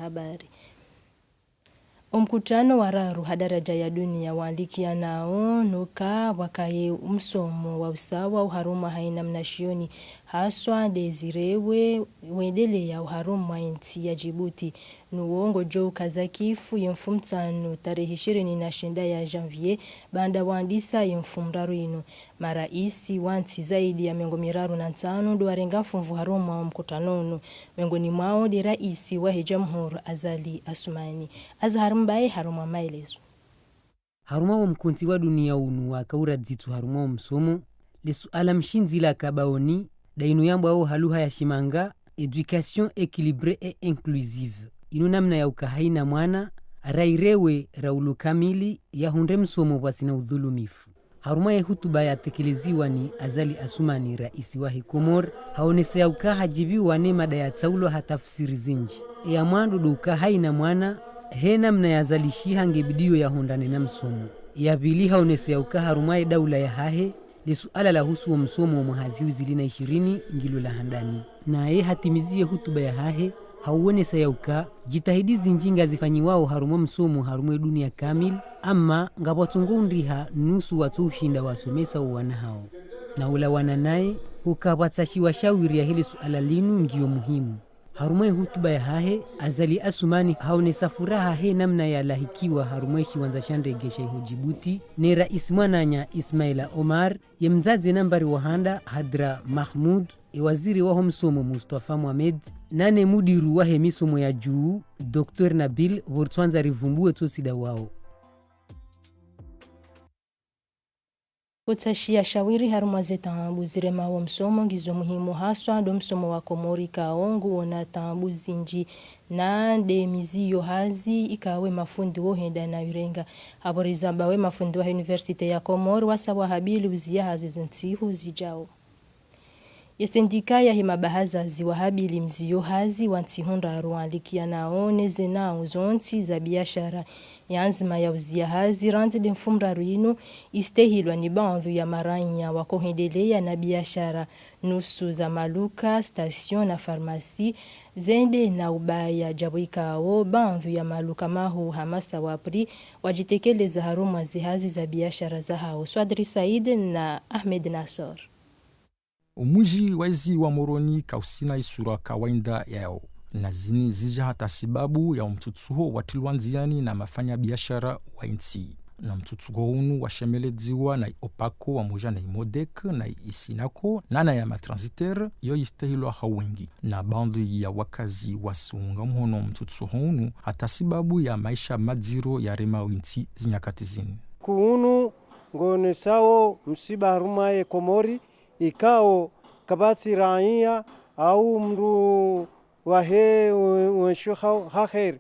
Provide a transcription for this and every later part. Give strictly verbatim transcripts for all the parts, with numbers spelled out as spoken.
habari. Omkutano wa raru ha daraja ya dunia walikiana wo nuka wakaye omsomo wa usawa oharumwa haina mnashioni, haswa nde zirewe wendelea oharumwa entsi ya Djibouti. Nuwo ngojo ukaza kifu ye mfumtsanu tarehi ishirini na shenda ya janvier, baanda wandisa ye mfumraru inu. Maraisi wa ntsi zaidi ya mengo miraru na ntsanu ndo warenga funvu harumwa omkutano unu. Mengoni mwawo nde raisi wahe jamhuri Azali Assoumani. Azhar Mbaye harumwa maelezo. Harumwa wo mkontsi wa dunia unu waka ura dzitsu harumwa wo msomo, le suala mshindzi laka baoni, nda inu yambwawo ha lugha ya shimanga, éducation équilibrée et inclusive. Inu namna ya uka haina mwana, rairewe ra ulu kamili, yahundre msomo pvwasina udhulumifu. Harumwa ye hutuba yatekeleziwa ni Azali Assoumani, raisi wahe Komori, haonesa ya uka hajibiwa ne mada yatsaulwa ha tafsiri zinji. Eya mwando ndo uka haina mwana, he namna yazalishiha nge bidiyo yahondane na msomo. Eya pvili haonesa ya uka harumwa ye daula yahahe, le suala lahusu wo msomo wa mwaha zihwi zili na ishirini ngilo la handani. Naye hatimiziye hutuba yahahe, hauonesa ya uka, jitihadi zinji ngazifanyiwao harumwa msomo harumwa ye dunia kamili, ama ngapvwatsongo undriha nusu watso ushinda wasomesa wo wana hawo. Na ulawana naye, uka pvwatsashiwa shawiri yahe le suala linu ngiyo muhimu. Harumwa ye hutuba yahahe, Azali Assoumani haonesa furaha he namna yalahikiwa harumwa ye shiwandza sha ndege sha iho Djibouti, ne raisi mwananya Ismaila Omar, ye mdzadze nambari wa handa Hadra Mahmoud, e waziri waho msomo Mustafa Mohamed, nane mudiru wahe misomo ya juu, Docteur Nabil, pvo ritswandza rivumbuwe tsosi nda wao. Utsashiya shawiri harumwa ze taabu ziremao msomo ngizo muhimu haswa ndo msomo wa Komori kao nguona taabu zinji na nde miziyo hazi ikao we mafundi wo henda na urenga. Habari zamba we mafundi wa Université ya Komori wasa wahabili uziya hazi zintsihu zijao. Ye sendika yahe mabahazazi wahabili mziyo hazi wa ntsihu ndraru walikiana wo ne ze nau zontsi za biashara. Ye anzima ya uziya hazi randzi nde mfumraru inu istehilwa ni baadhwi ya maranya wako hendeleya na biashara, nusu za maluka, station na farmasi, zende na ubaya djapvo ikao baadhwi ya maluka mahuu hama Sawapri wajitekeleza harumwa ze hazi za biashara zahao. Swadri Said na Ahmed Nassor. Umuji wa ezi wa Moroni kausina isura kawaida yao. Na zini zija hata sibabu ya umtsutsuho watilwa ndziani na mafanya biashara wa intsi. Na mtsutsuho unu washemeledziwa na i Opako wamoja na i Modec na i Sinako, nana ya matransitaire, yo istehilwa ha wengi. Na baadhwi ya wakazi wasiunga mhono mtsutsuho unu, hata sibabu ya maisha madziro yarema intsi zinyakati zini. Kuunu ngonesao msiba harumwa ye Komori, ikao kapvatsi raiya au mndru wahe we-, wenshu ha-, ha kheri.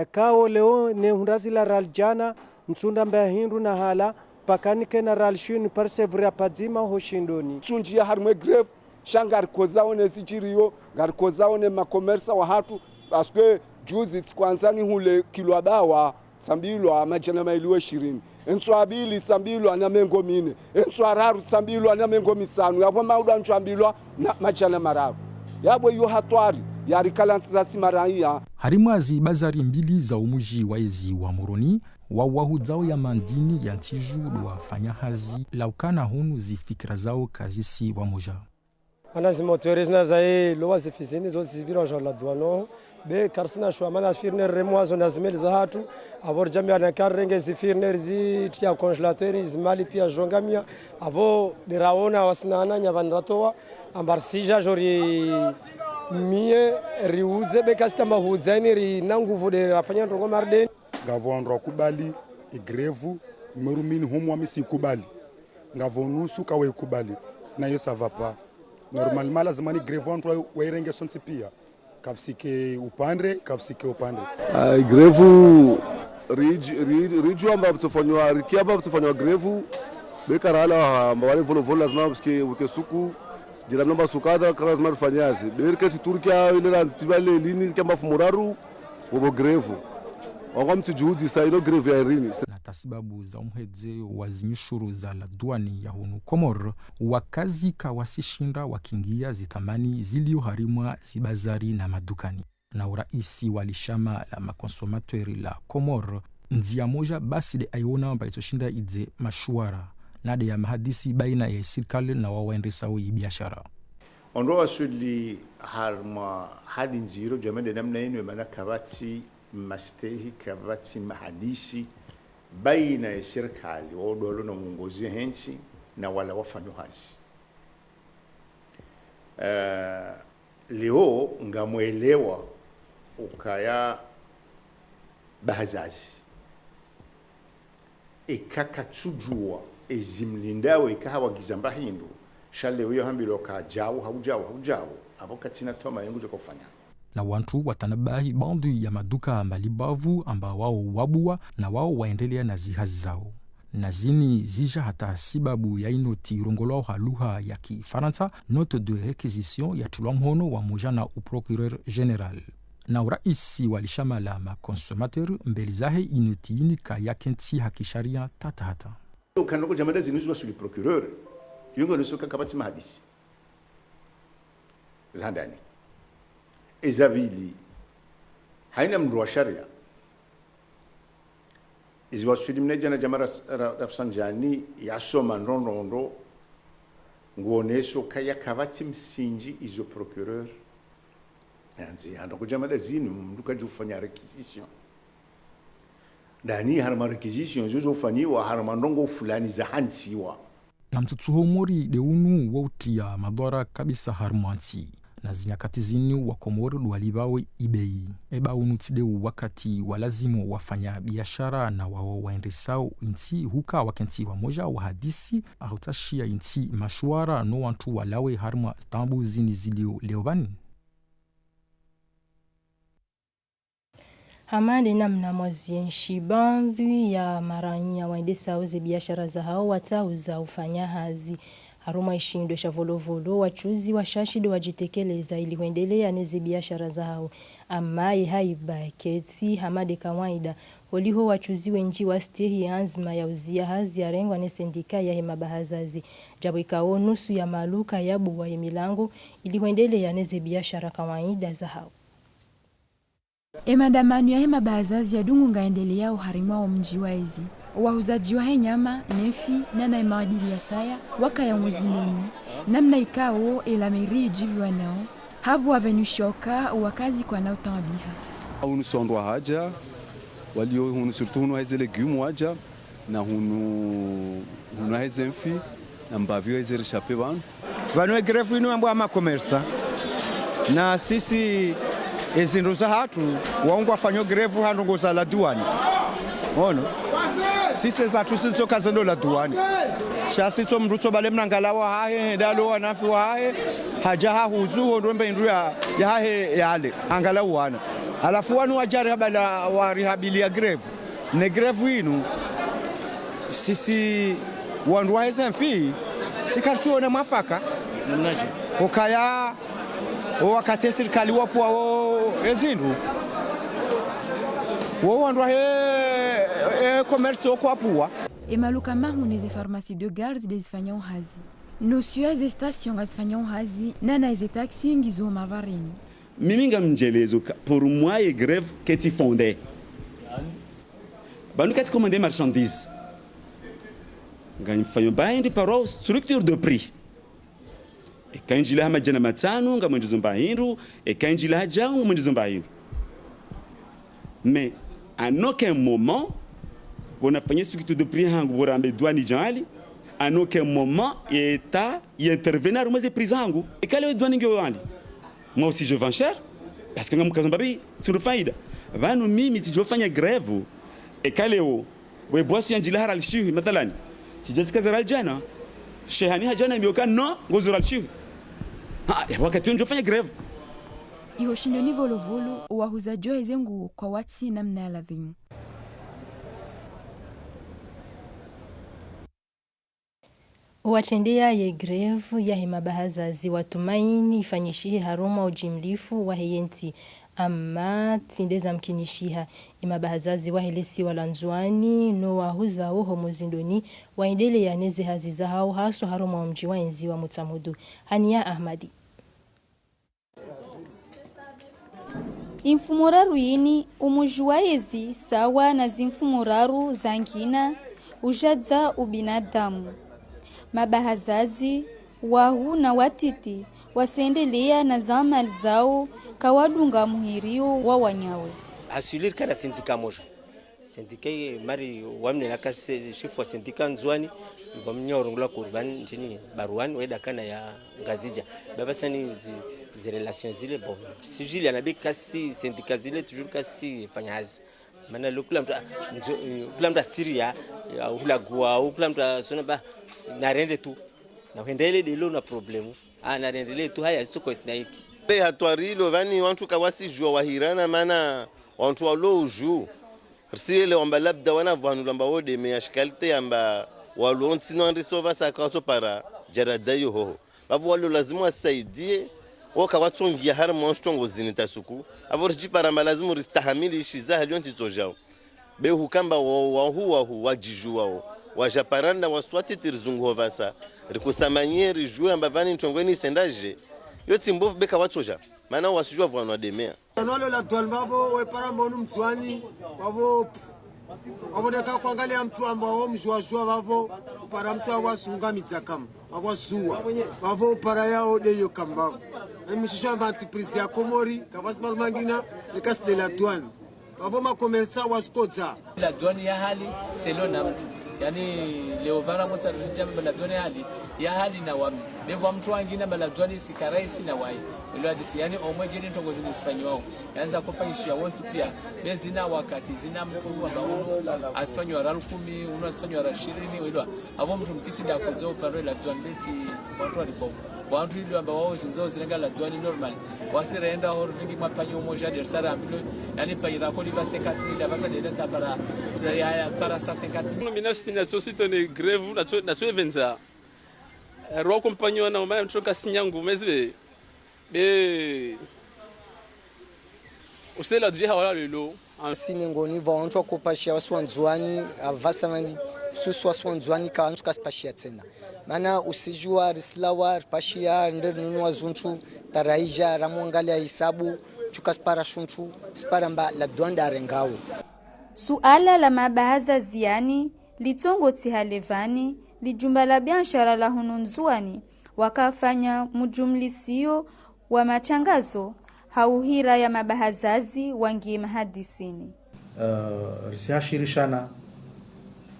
Ikao leo ne hundra zila rali jana, ntsundra mba hindru na hala, pakanike na rali shinu parsevura padzima ho shindoni. Tsunjiya harumwa ye grève, sha ngarikozao ne zijiriyo, ngarikozao ne makomersa wahatru, parce que juzi tsiku andzani hule kilo ya bawa, tsambilwa madjana mayili wa ishirini. Entswa pvili tsambilwa na mengo mine. Entswa raru tsambilwa na mengo mitsanu. Yapvo mauda ntsambilwa na madjana mararu. Yapvo iyo hatwari, yarikala ntsi za simaraiya. Harimwa zi bazari mbili za umuji wa ezi wa Moroni, wa wahudzao ya mandini ya ntiju ndo wafanya hazi, laukana hunu zifikira zao kazisi wamoja. Mana zi moteurs na zaye lowa zifizini zo zivirwa jwa la douane. Be karisina shwa mana firner remwa zo na zimeli zahatru. Apvo rijamia na karenge zifirner zitia congélateur zimali pia jongamia. Apvo ndiraona wasina ananya pvani ratowa. Amba risija jori mie riudze be kasita mahudza ini rina nguvu nde rafanya ndrongo mardeni. Ngapvo wandru wakubali i grève, merumini homu wa misi ikubali. Ngapvo nusu kawe ikubali. Na yo ça va pas. Normalement, lazima ni grève wandru wa-, wairenge sontsi pia. Kapvusike upande, kapvusike upande. Ah, grève, riji-, ri-, rijua amba pvutofanywa, rikia amba pvutofanywa grève, be karala, amba wale volovolo lazima pvusike uke suku, jira mlomba sukadra, kara lazima rifanyazi. Be riketi Turkia, ile randzi tiba le lini, rikia amba fumuraru, wobo grève. Wangwa mtsi juhudi sa ino grève ya irini. Na tasibabu za umhedzeo wa zinyushuru za la douane ya hunu Komori, wakazi kawasishinda wakingia zithamani zilio harimwa zibazari na madukani. Na uraisi wa lishama la makonsomateri la Komori, ndzia moja basi de aiona amba itsoshinda idze mashuwara, na de ya mahadisi baina ya sirikali na wao waendesao ibiashara. Ondro wasuli harumwa hali ndziro djamade namna inu, emana kapvatsi mastehi, kapvatsi mahadisi baina ya sirikali, wao de walo na uongozi hentsi, na wala wafanyo hazi. Eh, leo ngamwelewa ukaya bahazazi eka katsudjua ezimlindao eka hawagiza mba hindru, sha leo iyo hambilwa ka djau, hau djau, hau djau, apvo katsina toma yengu djo kofanya. Na wantru watanabahi baadhwi ya maduka malibavu amba wao wabua na wao waendelea na zihazi zao. Na zini zija hata sibabu ya inoti irongolwao ha lugha ya Kifarantsa, note de réquisition, yatrilwa mhono wa moja na uprocureur général. Na uraisi wa lishama la makonsomateri mbeli zahe inoti inika yakentsi ha kisharia tata hata. Ukana ko djamada zinu ziwasuli procureur, yungo nisoka kapvatsi mahadisi za handani. Eza pvili, haina mndru wa sharia. Izi wasuli mnedjana djama ra-, ra-, Rafsanjani, yasoma ndrondrondro, nguoneso kaya kapvatsi msindji izo procureur. Yanzi, handa ko djamada zinu, mndru kadjufanya réquisition. Ndani harumwa réquisition, zo zofanyiwa, harumwa ndrongoo fulani zahantsiwa. Na mtsutsuho mori de unu wa utria madhwara kabisa harumwa ntsi. Na zinyakati zinu wa Komori de walipvao ibei. Eba unu tsi de wakati wa lazimu wafanya biashara na wao waendesao intsi huka wakentsi wa moja wahadisi, hau utsashia intsi mashuwara no wantru walawe harumwa taabu zini zilio leo pvanu. Hama de namna mwazienshi, baadhwi ya maranya waendesao ze biashara zahao watsauza ufanya hazi harumwa ishindo sha Volovolo, wachuzi washashi de wajitekeleza ili hwendelea neze biashara zahao. Ama ye haiba ketsi hama de kawaida, holiho wachuzi wendji wastehi anzima ya uzia hazi yarengwa ne sendika yahe mabahazazi. Djapvo ikao nusu ya maluka yabuwa ye milango ili hwendelea neze biashara kawaida zahao. Emandamano yahe mabahazazi yadungu ngaendeleao harimwa wo mdji wa ezi. Owahuzadji wahe nyama, ne mfi, nana emaadili ya saya, wakaya ngozindoni. Namna ikao, ela mairie idjibiwa nao, hapvo wabenushoka, wakazi kwana utaabiha. Hunu sondwa haja, walio hunu surtout hunu heze légumes waja, na hunu, hunu heze mfi, na mbapvi heze rishape pvanu. Pvanu e grève inu yambwa ma commerçants. Na sisi ezindru zahatru, wao ngwafanyo grève ha ndrongoo za la douane. Ono. Sisi zatru sisi tso kazendo la douane. Sha sisi tso mndru tso bale mnangala wahahe, dalo wanafi wahahe, haja hahuzu, ondro mbe indru ya, yahahe yale. Angala wana. Halafu wanu waja rihabala, warihabilia grève. Ne grève inu, sisi wandru wa heze mfi, si karitsuona mwafaka. Namnaje? Okaya, o wakati e sirikali wapvua wo ezindru, wo wandru wa he, e commerce wo kwapvua. Emaluka mahuu neze pharmacie de garde de zifanyao hazi. Nusu ya ze station ngazifanyao hazi, nana eze taxi ngizo mapvareni. Mimi ngamdjelezo ka, pour moi, ye grève ketsi fondée. Pvanu katsi commander marchandise. Ngamfanyo mba hindru par rapport structure de prix. Eka indjila ha madjana matsanu, ngamwendjezo mba hindru, eka indjila ha djau, ngamwendjezo mba hindru. Mais, à aucun moment, pvo nafanya structure de prix hangu pvo rambe douane djali, à aucun moment, État, i intervenir harumwa ze prix zahangu. Eka leo douane ngiyo wandi. Moi aussi je vends cher, parce que ngamkazo mbapvi, sindru faida. Pvanu mimi tsidjofanya grève, eka leo, we boisson yandjila ha riali shihwi, mathalani. Tsidja tsikaza riali djana. Shehani ha djana yambiwa ka non, ngozo riali shihwi. Ha, ya wakati wo ndjofanya grève. Iho shindoni Volovolo, owahuzadji wahe ze nguo kwawatsi namna ya lazimu. Owatrendeya ye grève yahe mabahazazi watumaini ifanyishihe harumwa ujimlifu wahe yentsi, ama tsi nde zamkinishiha. Emabahazazi wahe lesiwa la Ndzuani no wahuzao ho muzindoni waendeleya neze hazi zahao haswa harumwa omdji wa yezi wa Mutsamudu. Hania Ahmadi. Imfumo raru yini umuji wa yezi sawa na zimfumo raru zangina ujadza ubinadamu. Mabahazazi, wahuu na watiti, wasendelea na zamali zao, kawadunga muhirio wa wanyawe. Hasulir kana sindika moja. Sindika ye mari wamne na ka se-, shefu wa sindika Ndzuani, wamne urongula kurban, ntini baruani, weda kana ya Ngazidja. Baba sani zi, zi relations zile, bon, sijili anabi kasi sindika zile, toujours kasi fanya hazi. Mana lo kula mtu, ah, nzo-, eh, kula mtu asiria, ya, hula gua, kula mtu asona ba, narende tu. Na hwenda ile delo na problemu. Ah, narende le tu haya, zitso kwa itinaiki. Be hatwari lo vani wantru kawasijua wahirana mana wantru walo uju. Risiele wamba labda wana vwanu lamba wode me ya shikalite yamba walo ntsino andri sova sa kawatsopara jarada yo hoho. Vavo walo lazimu wasaidie, woka watsongia harimwa ntrongo zini tasuku. Avo rijipara mba lazimu ristahamili ishiza hali yontsi tsojao. Be hukamba wa, wahuu, wahuu, wajijuao. Wajaparana, waswatiti rizunguho vasa. Rikusamanye, rijue amba vani ntrongo ini isendaje. Yotsi mbovu be kawatsoja. Mana wasijua vwanu wademea. Wanu walo la douane vavo, wepara mba unu Mndzuani, vavo, vavo neka kwangalia mtru amba wo mjua jua vavo, upara mtru awasunga midzakama, awazuwa, vavo upara yao de yo kamba vavo. Emi mshisho amba entreprise ya Komori, kavasi malu mangina, neka si de la douane. Vavo makomersa wasikodza. La douane ya hali, selon na mtru. Yani, leo vara mo sa rijamba la douane ya hali, ya hali na wami. Bevo mtru wangina amba la douane si karaisi na wayi. Ilo hadisi, yani, omwe jeni ntrongo zini sifanyiwao. Yanza kufanyishiha wontsi pia. Be zina wakati, zina mtru amba unu, asifanyiwa ra lukumi, unu asifanyiwa ra shirini, wilo. Avo mtru mtiti nda kodzo uparo la douane be tsi wantru wali bovu. Wantru ilo amba wao zinzo zirenga la douane normal. Wasirenda hori vingi mwapanyo umoja Dar es Salaam ilo. Yani payira koli va cinquante mille, vasa dele tapara, ya, ya, para sa cinquante mille. Unu binafsi na sosi tone grève, na so, na so evenza. Eh, rwa kompanyo na umaya mtru ka sinyangu, mezi be. Be, usela duje hawala lelo. Sine ngoni va wantru wakopashia wasi wa Ndzuani, avasa vandi susu wasi wa Ndzuani ka wantru kasipashia tsena. Mana usijua risilawa, ripashia, nderi nunu wa zuntru, taraija, ramwangalia hisabu, ntru kasipara shuntru, sipara mba la douane da rengao. Suala la mabahazazi yani, litsongo tsi hale vani, lijumba la biashara la hunu Ndzuani, wakafanya mujumlisio wa matrangazo ha uhira ya mabahazazi wangi mahadisini. Eh, risihashirishana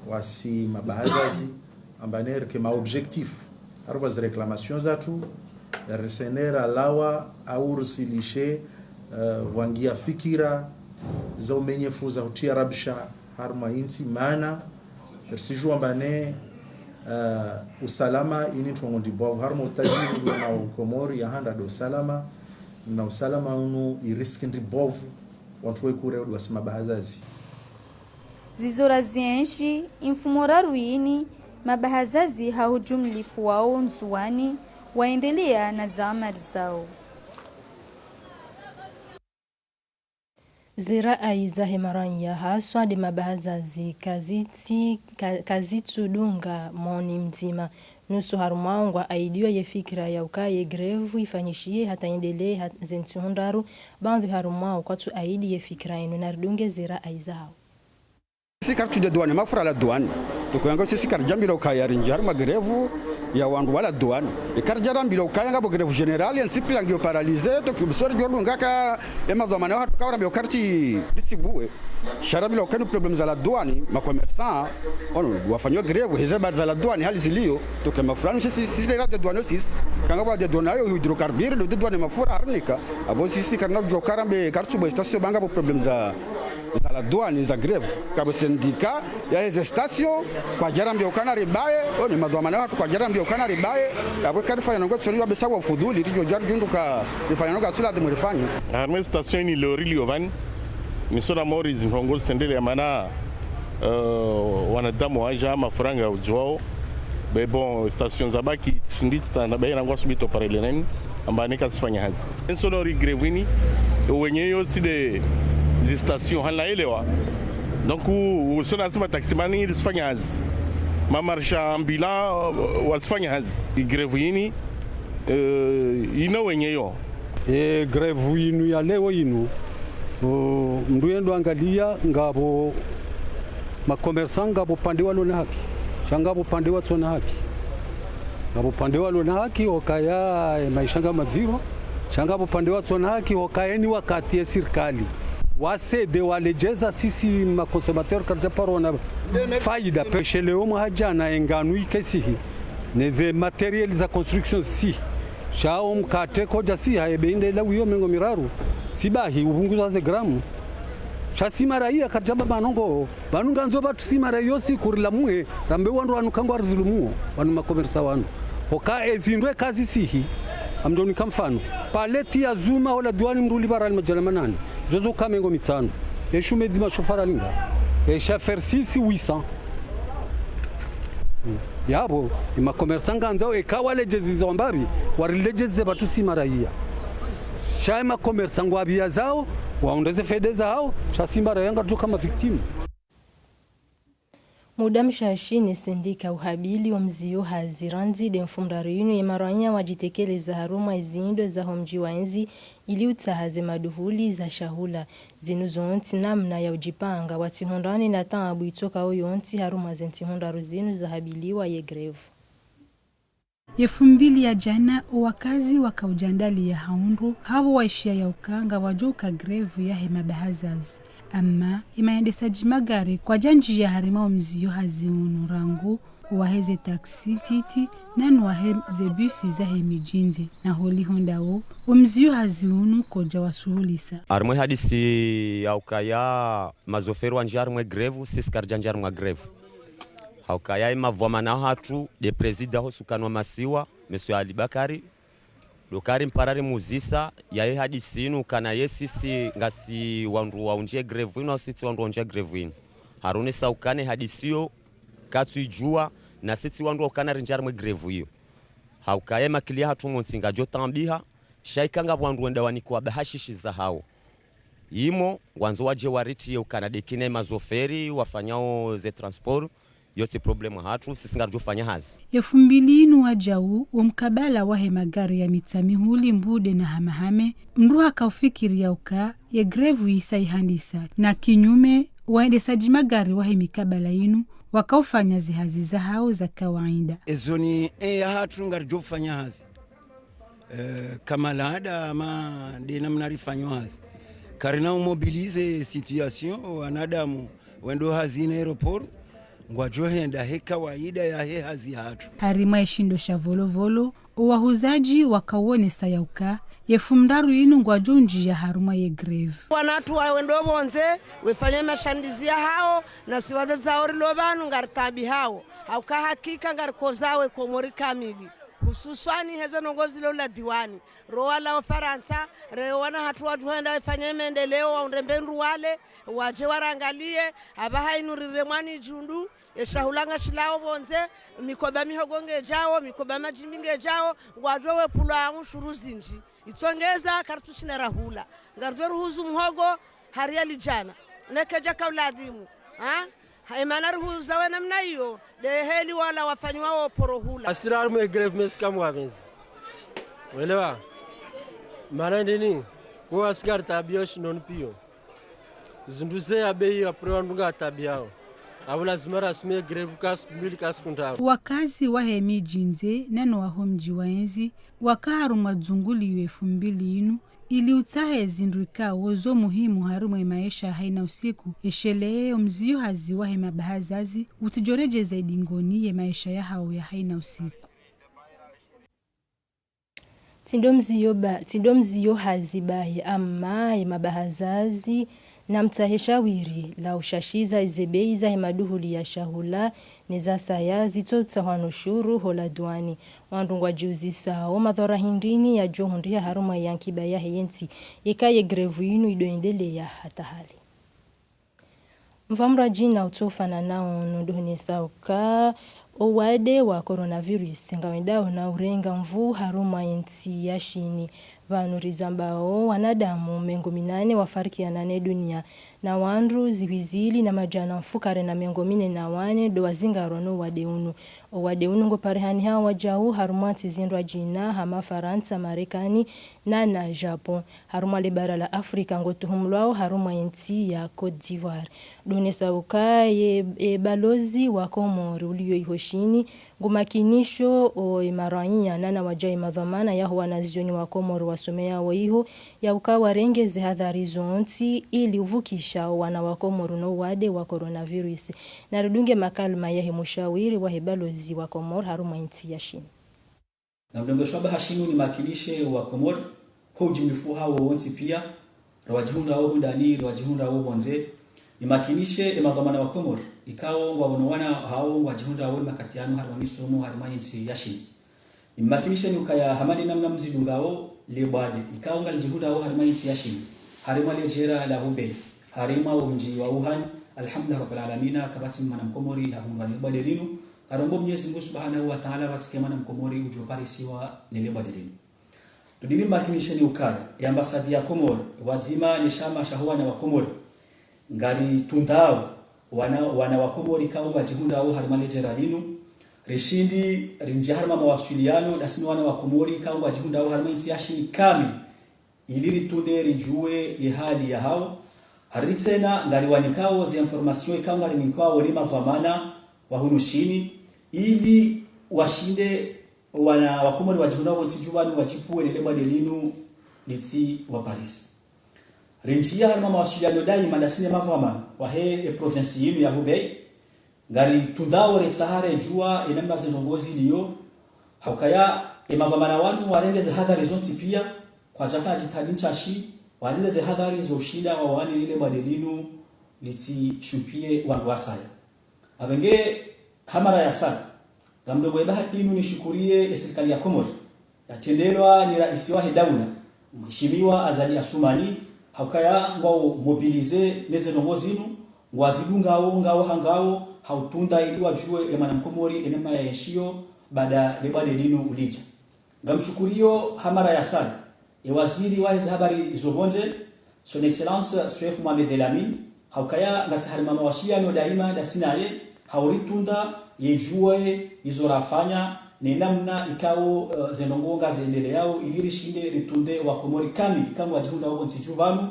wasi mabahazazi, amba ne rike ma objectif. Haruva zi réclamation zatru, risenera lawa au risilishe, eh, wangia fikira za umenyefu za hutia rabsha harumwa intsi mana risijua amba ne, eh, usalama ini ntrongo ndribwavu harumwa utajiri ulio na Komori ya handa do usalama, na usalama unu iriski ndribwavu wantru wekure udi wasi mabahazazi. Zizo razienshi, imfumo raru ini, mabahazazi ha hujumlifu wao Ndzuani, waendelea na zamali zao. Zira aiza hemaranya haswa de mabahazazi kazitsi, ka-, kazitsudunga moni mdzima. Nusu harumwao ngwa aidiwa ye fikira ya uka ye grève ifanyishihe hata yendelee ha-, ze ntsihu ndraru, bamvi harumwao kwatsu aidi ye fikira inu naridunge zira aiza hao. Sisi karitsudja douane, mafura la douane. Toko yanga sisi karidjambila ukaya rindji harumwa grève ya wandru wa la douane. E karidjarambila ukaya ngapvo grève générale, ye ntsi pia ngiyo paralysée, toko bsori djordu ngaka e madhwamana wahatru kawarambia uka ritsi, ritsi buwe. Sha rambila uka inu problème za la douane, ma commerçant, ono, wafanywa grève, heze bari za la douane, hali zilio, toko mafura, sisi, sisi, sisi, la douane, sisi, kanga wa la douane, ayo, hydrocarbures, do douane mafura, harnika, abo sisi, karina djoka rambe, karitsu buwe station, ba ngapvo problème za, za la douane, za grève. Kapvo syndicat ya heze station, kwadjarambia ukana ribaye, o ni madhwamana wahatru kwadjarambia ukana ribaye, yapvo karifanya nongo tsori wa besa wa fudhuli, ridjo djari djunduka, rifanya nongo tsula de murifanya. Harumwa station ini lori liovani, nisona mori zintrongo sendelea mana, eh, wanadamu waja mafuranga udjuwao, be bon, station zabaki, shindi tsitana, be na ngwa subito parele nani, amba neka sifanya hazi. Nsonori grève ini, wenyeyo si de zi station hana elewa. Donc, u, u sona sima taximani ili sifanya hazi. Ma marchand ambulant, uh, wasifanya hazi. I grève ini, eh, ina wenyeyo. E grève inu ya leo inu, O, mndru yendo angalia ngapvo ma commerçants ngapvo pande walo na haki, sha ngapvo pande watsona haki. Ngapvo pande walo na haki, hukaya, e, maesha nga madziro, sha ngapvo pande watsona haki, hukaya ni wakati ye sirikali. Wa céder waledjeza sisi ma consommateurs karidja paro na faida pe. She leo mwaha djana e nganu ike sihi. Ne ze matériel za construction sihi. Sha o mkate kodja siha, e bei nde ila wiyo mengo miraru. Tsi bahi, upvunguza ze gramu. Sha si maraya karidja ba manongo. Pvanu ngandzo pvatsu si maraya yo siku rilamuhe, rambe wandru wanu kangwa rizulumuo, wanu ma commerçants wanu. Hoka e zindru e kazi sihi, ngamdjo nika mfano. Palette ya zuma, ola duwani mndru ulipva riali madjana manane. Zozo ka mengo mitsanu. E shume dzima shofara linga. E shoferi sisi huit cents. Yapvo, e ma commerçants ngandzao, eka waledjezi za wambapvi, wariledjeze pvatsu si maraya. Sha e ma commerçants ngwapviya zao, waonde ze faida zahao, sha si maraya ngaridjo ka ma victimes. Muda mshashi ne sendika uhabili wa mziyo hazi randzi de mfumraru yinu ye maraya wadjitekeleza harumwa ezindro zaho mdji wa yezi ili utsaha ze maduhuli za shahula. Zinu zontsi namna ya udjipanga, watsihundrane na taabu itsokao yontsi harumwa ze ntsihu ndraru zinu zahabiliwa ye grève. Ye fumbili ya djana, owakazi waka udjandaliya ha undru, hapvo waishiya ya uka ngwadjo uka grève yahe mabahazazi. Ama, emaendesadji magari kwadjandjiya harumwa omziyo hazi unu rangu, owaheze taxi ntiti, nanu waheze bisi zahe midjini, na holiho ndawo, omziyo hazi unu kodja wasuhulisa. Harumwa e hadisi ya ukaya mazoferi wandjiya harumwa e grève, sisi karidjandjiya harumwa grève. Ha ukaya emavwamana hatru de prezida ho sukani wa masiwa, Monsieur Ali Bakari, do kari mpara rimuzisa, yaye hadisi inu kana ye sisi ngasi wandru wa undjiye grève inu, au sisi wandru wa undjiye grève inu. Harunisa ukana e hadisi iyo, katsu idjuwa, na sisi wandru wa ukana rindjiya harumwa e grève iyo. Ha ukaya emakiliya hatru montsi ngadjo tambiha, sha ika ngapvo wandru wenda wanikwa bahashishi zahao. Imo, ngwandzo wadje waritiye ukana de kina emazoferi, wafanyao ze transport, yo tsi problème hatru, sisi ngaridjo fanya hazi. Efumbili inu wadjau, omkabala wahe magari ya mitsamihuli mbude na hamahame, mndru haka ufikiri ya uka, ye grève isa ihandisa. Na kinyume, waendesadji magari wahe mikabala inu, waka ufanya ze hazi zahao za kawaida. Ezoni, e, ya hatru ngaridjo fanya hazi. Eh, kama laada ama de namna rifanyao hazi. Karina umobilize situation, wanadamu wendo hazi na aéroport, ngwadjo henda he kawaida yahe hazi hatru. Harumwa eshindo sha Volovolo, owahuzadji waka uonesa ya uka, ye fumbili inu ngwadjo undjiya harumwa ye grève. Wanatru wa wendo pvondze, wefanya mashandizi yahao, na si wadzadze wa ori lo pvanu ngaritabihao. Ha uka hakika ngarikozao e Komori kamili. Hususwani heze ndrongoo zilo la diwani. Ro wala Ufarantsa, re wana hatru wadjo henda wefanye maendeleo wa undrembe ndru wale, wadje warangaliye, apvaha inu rire mwani djundu, eshahula ngashilao pvondze, mikoba mihogo ngedjao, mikoba madjimbi ngedjao, ngwadjo wepvulwa ushuru zindji. Itsongeza karitsu shina rahula. Ngaridjo ruhuzu muhogo, ha riali djana. Neke djaka uladhimu. Ha? Ha, emana rihuza we namna iyo, de heli wala wafanyiwa wo poro hula. Asira harumwa e grève mesi kamwa mezi. Welewa? Mana ndini, ko asikari tabiyo shindoni piyo. Zindru ze ya bei ya pre wandru ngatabiyao. Apvo lazima rasime grève ka siku mbili ka siku ndraru. Wakazi wahe midjini, nano waho mdji wa yezi, waka harumwa dzunguliyo efumbili inu, ili utsaha ezindru ikao zo muhimu harumwa emaesha ya haina usiku, eshelee omziyo hazi wahe mabahazazi, utsidjo redjeza idingoni ye maesha yahao ya haina usiku. Tsi ndo mziyo ba-, tsi ndo mziyo hazi bahi ama ye mabahazazi, namtsahe shawiri la ushashiza eze bei zahe maduhuli ya shahula, ne za saya zitsotsahwa no ushuru ho la duwani. Wandru ngwadjiuzisao madhwara hindrini yadjo hundriha harumwa ye ankiba yahe yentsi, yeka ye grève inu ido endeleya hata hali. Mva mradji na utsofanana no ndo huonesa uka owade wa coronavirus ngawendao na urenga nvuu harumwa yentsi ya Shini. Pvanu rizambao wanadamu mengo minane wafarikiana ne dunia, Na wandru zihwi zili na madjana mfukare na mengo mine na wane ndo wazingarwa no wade unu. O wade unu ngo parihani ha wadjau harumwa ntsi zindrwadjina hama Farantsa, Marekani, na na Japon. Harumwa le bara la Afrika ngo tuhumulwao harumwa ye ntsi ya Côte d'Ivoire. Ndo unesa uka ye, e, balozi wa Komori uliyo iho Shini, ngu makinisho o e maraiya na na wadjau e madhwamana yaho wanazioni wa Komori wasomeyao iho, ya uka warenge ze hadhari zontsi ili uvukisha o wana wa Komori no wade wa coronavirus. Na ridunge makalima yahe mushawiri wahe balozi wa Komori harumwa ye ntsi ya Shini. Na mdongo shwaba ha Shini ni makinishe wa Komori, ho ujimlifu hawo wontsi pia, rawadjihundrao hundani, rawadjihundrao pvondze, ni makinishe e madhwamana wa Komori, ikao ngwaono wana hawo ngwadjihundrao makati yanu harumwa misomo harumwa ye ntsi ya Shini. Ni makinishe ni ukaya hama ni namna mzidungao le bwade, ikao ngalidjihundrao harumwa ye ntsi ya Shini, harumwa le djera la Hubei, harumwa o mdji wa Wuhan, alhamdulillah rabbil alamina, kapvatsi mwana mkomori hahundrwa ni le bwade linu, karombo Mwenyezi Mungu Subhanahu wa Ta'ala pvatsike mwana mkomori udjo parisiwa ni le bwade linu. Ndo dini makinishe ni ukaya, e ambasadi ya Komori, pvwadzima ne shama shaho wana wa Komori, ngaritundrao wana, wana wa Komori ikao ngwadjihundrao harumwa le djera linu, rishindi rindjie harumwa mawasiliano, dasi no wana wa Komori ikao ngwadjihundrao harumwa ye ntsi ya Shini kamili, ili ritunde ridjuwe ye hali yahawo. Hari tsena ngariwanikao ze information ikao ngarinikwawo ni madhwamana wa hunu Shini, ili washinde wana wa Komori wadjihundrao pvo ntsi dju pvanu wadjipvuwe ne le bwade linu litsi waparisi. Rindjia harumwa mawasiliano daima dasi ne madhwamana wahe e province yinu ya Hubei, ngaritundrao retsaha redjua e namna ze ndrongoo ziliyo, ha ukaya e madhwamana wanu warenge ze hadhari zontsi pia, kwadjafanya djitihadi ntsashi, warenge ze hadhari zo ushinda wawane ni le bwade linu litsi shumpviye wandru wasaya. Apvenge ha mara ya saya, ngamdjo bwe bahati inu nishukuriye e sirikali ya Komori, yatrendelwa ni raisi wahe daula, Mheshimiwa Azali Assoumani, ha ukaya ngwao mobilisé ne ze ndrongoo zinu, ngwazidungao, ngao hangao, ha utunda ili wadjuwe e mwana mkomori e namna yaenshiyo, baada le bwade linu ulidja. Ngamshukuriyo ha mara ya saya e waziri wahe ze habari zo pvondze, Son Excellence Souef Mohamed El Amine, ha ukaya ngasi harumwa mawasiliano daima dasi naye, ha uritunda yedjuwe izo rafanya, ne namna ikao, eh, ze ndrongoo ngazendeleao, ili rishinde ritunde wa Komori kamili ikao ngwadjihundrao pvo ntsi dju pvanu,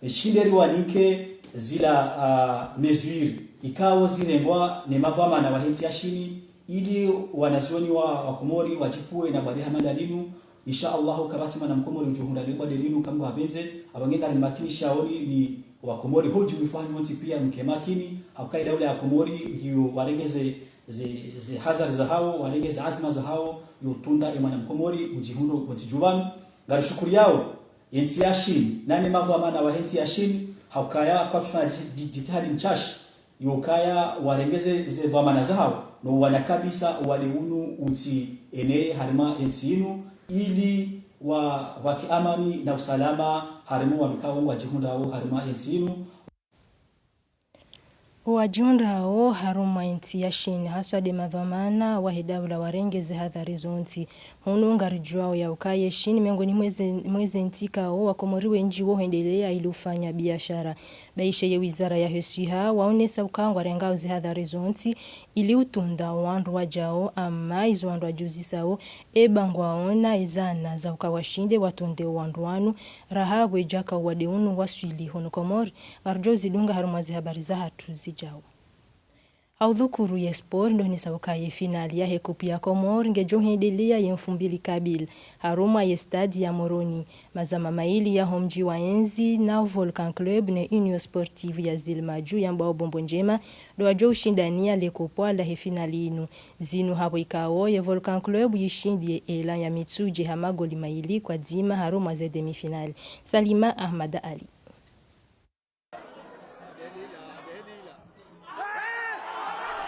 rishinde riwanike zila, ah, mesure ikao zirengwa ne madhwamana wahe ntsi ya Shini, ili wanazioni wa, wa Komori wadjipvuwe na bwade hama nda linu. Insha Allah, kapvatsi mwana mkomori udjo hundra le bwade linu kamwe hapvendze. Apvange ngari makinisha oni ni wa Komori, ho ujimlifu hanyu wontsi pia mke makini, ha ukaya e daula ya Komori ngiyo warenge ze, ze, ze hadhari zahawo, warenge ze azma zahawo, yo utunda e mwana mkomori udjihundro pvo ntsi dju pvanu. Ngarishukuriyao ye ntsi ya Shini, na ne madhwamana wahe ntsi ya Shini, ha ukaya kwatsuna dji-, dji-, djitihadi ntsashi, yo ukaya warenge ze, ze dhwamana zahawo, no wana kabisa o wade unu utsi eneye harumwa e ntsi inu, ili wa, wake amani na usalama harumwa wanu ikao ngwadjihundrao harumwa e ntsi inu. O wadjihundrao harumwa e ntsi ya Shini, haswa nde madhwamana wahe daula warenge ze hadhari zontsi. Hunu ngaridjuwao ya ukaya ye Shini mengoni mwa ze, mwa ze ntsi ikao wa Komori wendji wo hwendelea ili ufanya biashara. Baishe ye wizara yahe swiha, waonesa uka ngwarengao ze hadhari zontsi, ili utunda wandru wadjao, ama izo wandru wadjuzisao, eba ngwaona e zana za uka washinde watunde wandru wanu, raha pvwe djaka wade unu waswili hunu Komori, ngarudjo zidunga harumwa ze habari zahatru zidjao. Ha udhukuru ye sport, ndo unesa uka ye finale yahe Coupe ya Comores ngedjo hwendelea ye mfumbili kabili, harumwa ye stade ya Moroni. Mazama maili yaho mdji wa yezi na Volcan Club ne Union Sportive ya Zilimadju yambwao Bombo Ndjema, ndo wadjo ushindania le kopwa lahe finale inu. Zinu hapvo ikao ye Volcan Club yishindi ye Elan ya Mitsudje ha magoli maili kwa dzima harumwa ze demi-finale. Salima Ahmad Ali.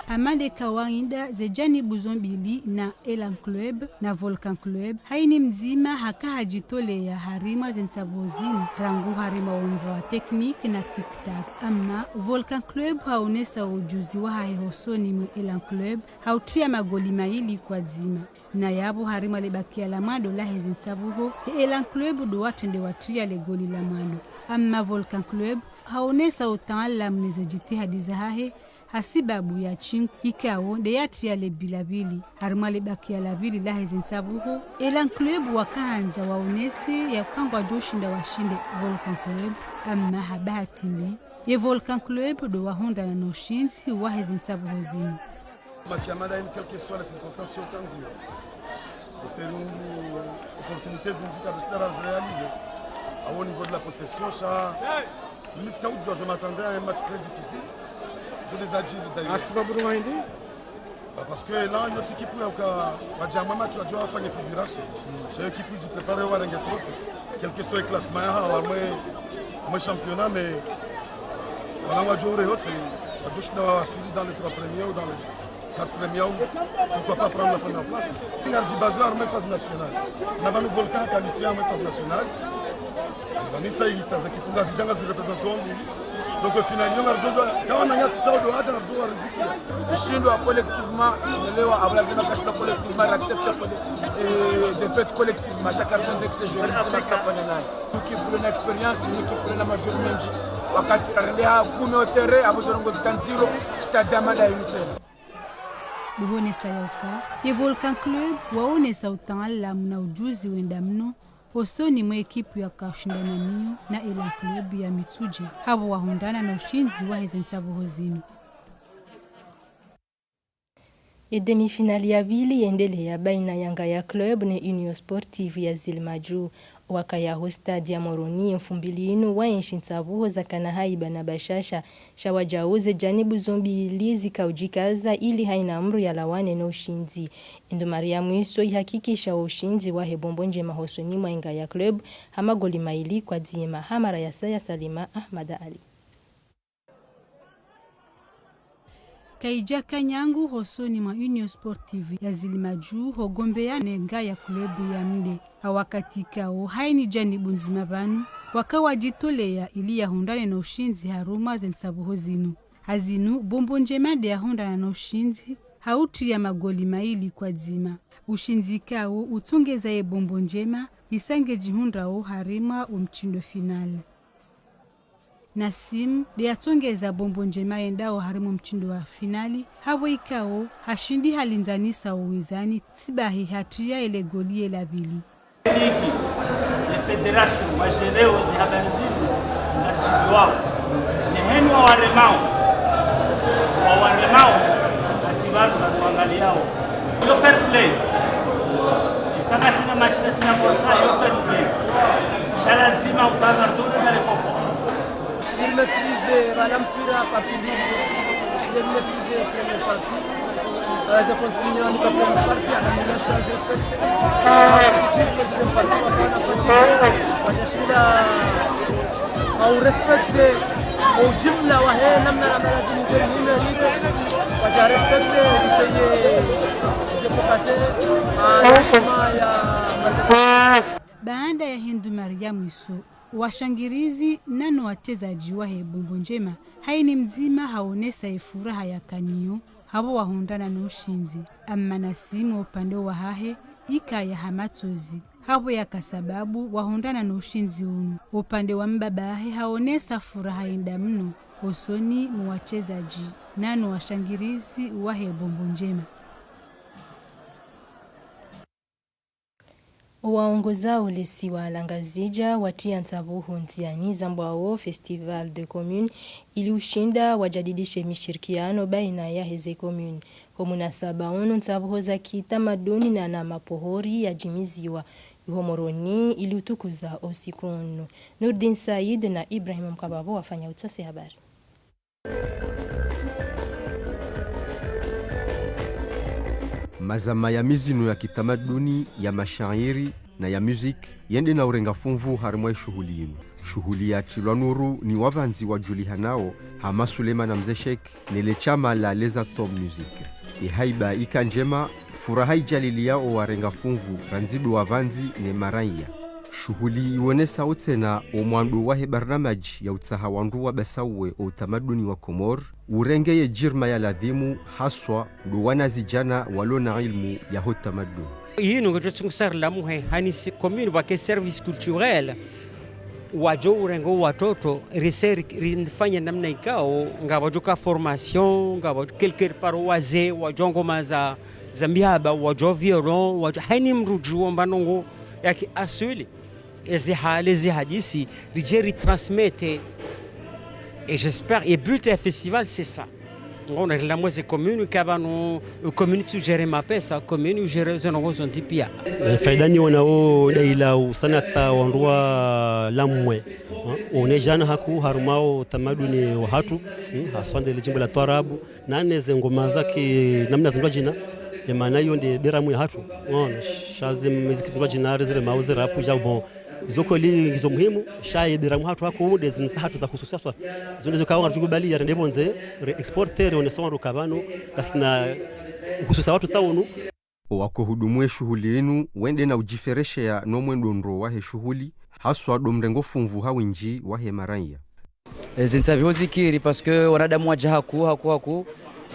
Hama nde kawaida ze janibu zo mbili na Elan Club na Volcan Club, hayina mdzima haka hadjitolea harumwa ze ntsapvuho zinu, rangu harumwa wo mva wa technique na tic-tac. Ama Volcan Club haonesa ujuzi wahahe hosoni mwe Elan Club, ha utria magoli maili kwa dzima. Na yapvo harumwa le bakia la mwando lahe ze ntsapvuho, ye Elan Club ndo watrende watria le goli la mwando. Ama Volcan Club Haonesa utaalamu ne ze jitihadi zahahe, hasibabu ya Ching ikao nde yatriya le bi la pvili harimwa le bakiya la pvili lahe ze ntsabuho. Elan Club wakahandza waonese ya uka ngwadjo ushinda washinde Volcan Club, amma ha bahati mbi, ye Volcan Club ndo wahundrana no ushindzi wahe ze ntsabuho zinu. Match ya mada inu, quelles que soient les circonstances, sio kanzi. C'est une opportunité zindji ka zishinda razi réaliser. Au niveau de la possession, sha, mimi tsika udjua, je m'attendais à un match très difficile. Je les ai dit d'ailleurs. Hasibabu ndo mahindi? Bah, parce que là, notre équipe, là, au cas, wadja mwa match, wadja wafanya fédération. C'est une équipe qui prépare, warenge trophée. Quel que soit le classement, hein, au moins, au moins championnat, mais voilà, wadja ureho, c'est, wadja ushinda wa assurer dans les trois premiers ou dans les quatre premiers, ou pourquoi pas prendre la première place. Ngari djibazé harumwa phase nationale. Na pvanu Volcan qualifié harumwa phase nationale. Pvanu sa, sa ze équipe ngazidja ngazi représenter en Belgique. Donc, au final, yo ngari djo, kawana nyasi tsao ndo hata ngari djo wa riziki. Ushindwa collectivement, unaelewa, abula zina kashindwa collectivement, accepter collective, eh, défaite collective, ma chaque personne avec ses joueurs, c'est ma campagne là. Une équipe pour une expérience, une équipe pour la majorité même. Wakati rarendeha kumi au terrain, abo zorongo zikandziro, stade ya mada inu tsena. Ndo honesa ya uka ye Volcan Club waonesa utaalamu na ujuzi wenda mno, hosoni mwe ekipu yaka ushindana nayo na Elan Club ya Mitsudje, hapvo wahundrana no ushindzi wahe ze ntsabuho zinu. Ye demi-finale ya pvili yendeleya baina ya Ngaya Club ne Union Sportive ya Zilimadju. Wakaya ho stade ya Moroni ye mfumbili inu waenshi ntsabuho zakana haiba na bashasha, sha wadjau ze janibu zo mbili zika udjikaza ili haina mdru yalawane no ushindzi. Ye ndrumari ya mwiso ihakikisha wo ushindzi wahe Bombo Ndjema hosoni mwa Ngaya Club ha magoli mayili kwa dzima. Ha mara ya saya Salima Ahmada Ali. Kaidjaka nyangu hosoni mwa Union Sportive ya Zilimadju hogombeya ne Ngaya Club ya Mde. Ha wakati kao haina janibu ndzima pvanu, waka wadjitoleya ili yahundrane no ushindzi harumwa ze ntsabuho zinu. Ha zinu, Bombo Ndjema nde yahundrana no ushindzi, ha utriya magoli mayili kwa dzima. Ushindzi kao utsongeza ye Bombo Ndjema, isa ngedjihundrao harumwa wo mshindo finale. Nassim nde yatsongeza Bombo Ndjema yendao harumwa wo mshindo wa finale, hapvo ikao hashindi halindzanisa wo wizani, tsibahi hatriya yele goli yela pvili. Ligi, ne fédération, wajereo ze habari zinu, ngarishiliwao. Ne henu wawaremao, wawaremao, basi pvanu ngaruwangaliao. Yo fair play. Eka ngasina match ngasina Volcan, yo fair play. Sha lazima uka ngaridjo renga le kopo. Shili maîtriser ballon mpira partie libre. Shili maîtriser première partie. Euh, ze consignes, on est pas première partie, on a mis la chose à respecter. Deuxième partie, on a fait. Wadjashinda, au respecter, au jimla wahe, namna la maladie nous donne une idée. Wadja respecter, essayer, c'est pour passer à la chemin, il y a Baanda yahe ndrumari ya mwiso, washangirizi nano watsezadji wahe Bombo Ndjema, hayina mdzima haonesa ye furaha yakanayo hapvo wahundrana no ushindzi. Amma Nassim upande wahahe, ikaya ha matsozi, hapvo yaka sababu wahundrana no ushindzi unu. Upande wa mbaba hahe haonesa furaha yenda mno, hosoni mwa watsezadji nano washangirizi wahe Bombo Ndjema. Owaongoza olesiwa la Ngazidja watriya ntsabuho ndziani zambwawo Festival de Communes, ili ushinda wajadidishe mishirikiano baina yaheze communes. Ho munasaba unu ntsabuho za kitamaduni na na mapvohori yajimiziwa iho Moroni ili utukuza osiku unu. Nourdine Said na Ibrahim Mkababo wafanya utsasi habari. Mazama ya mizino ya kitamaduni, ya mashairi na ya muziki yende na urenga funvu harimwa ishuhuli yinu. Shuhuli yatrilwa nuru ni wapvandzi wajulihanao hama Sulemana Mze Sheikh ne le shama la Les Atomes Music. Ye haiba ika ndjema, furaha ijaliliya owarenga funvu randzi ndo wapvandzi ne maraiya. Shuhuli iwonesa utsena omwando wahe barnamaji ya utsaha wandru wabasauwe outamaduni wa Komori, urenge ye jirma ya ladhimu haswa ndo wanazidjana walo na ilmu yaho utamaduni. Yinu ngodjo tsungusa rilamuhe hanisi commune pvwake service culturel. Wadjo urengo watoto, rifanye namna ikao, ngapvwadjo ka formation, ngapvwadjo quelque part wazee, wadjo ngoma za, za mihaba, wadjo violon, wadjo, haina mdru udjuwa mba ndrongoo ya ki aswili. Ezi hale, ezi hadisi, ridje ritransmettre. Et j'espère, et but ya festival, c'est ça. Ngona rila mwezi commune, kaba no, commune tsu gérer mapesa, commune u gérer zo ndrongoo zontsi pia. Eh, faida ni wonao daila usanata wandru wa lamwe. Ha? One djana haku harumwa o tamaduni wahatru, hmm, haswa nde le djimbo la twarabu, na ne ze ngoma za ki namna zindrwadjina, ye maana iyo nde biramu yahatru. Ngona, sha ze miziki zindrwadjina, re ziremao, ze rap, dja bon. Zo kweli ngizo muhimu, sha ye biramu yahatru haku nde zinu zahatru za hususia swafi. Zo nde zo kawa ngatsu kubali ya rende pvondze, re exporter, one sa wandru kaba no, kasina hususia watru tsaunu. Owako hudumu ye shuhuli inu, wende na udjifereshea no mwendo ndro wahe shuhuli, haswa ndo mrengo funvu ha windji wahe maraya. E, zintsaviho zikiri, parce que wanadamu wadja haku, haku, haku,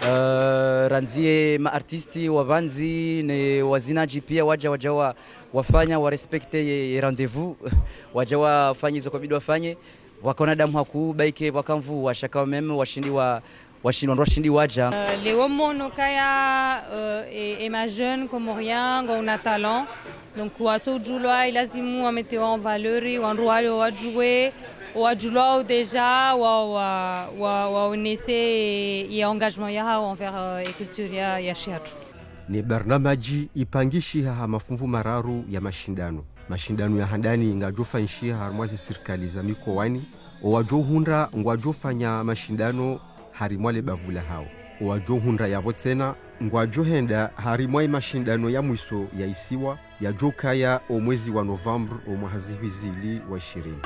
euh, randzi ye ma artistes wa pvandzi, ne wazinadji pia wadja, wadja wa, wafanya, wa respecter ye, ye rendez-vous, wadja wafanye izo kwabidi wafanye, waka wanadamu haku, baike, waka mvu, washaka wa meme, washindi wa, washindi, wandru washindi wadja. Euh, leo mono kaya, euh, e, e ma jeunes comoriens, ngwao na talent. Donc, watso udjulwa, ilazimu wametewa en valeur, wandru wale wadjuwe, wadjulwa déjà, wa, wa, wa, waonese ye engagement yahao envers, euh, e culture ya, ya shihatru. Ne barnamaji ipangishiha ha mafunvu mararu ya mashindano. Mashindano ya handani ngadjofanyishiha harumwa ze sirikali za mikowani, owadjohundra ngwadjofanya mashindano harimwa le bavu lahao. Owadjohundra yapvo tsena, ngwadjohenda harimwa ye mashindano ya mwiso ya isiwa, yadjokaya o mwezi wa novembre o mwaha zihwi zili wa ishirini.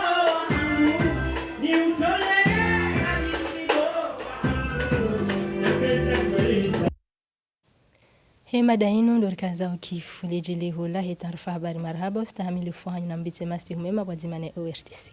He mada inu ndo rikaza ukifu ledjeleho lahe taarifa habari. Marahaba ustahamilifu hanyu na mbitse masihu mema pvwadzima ne O R T C.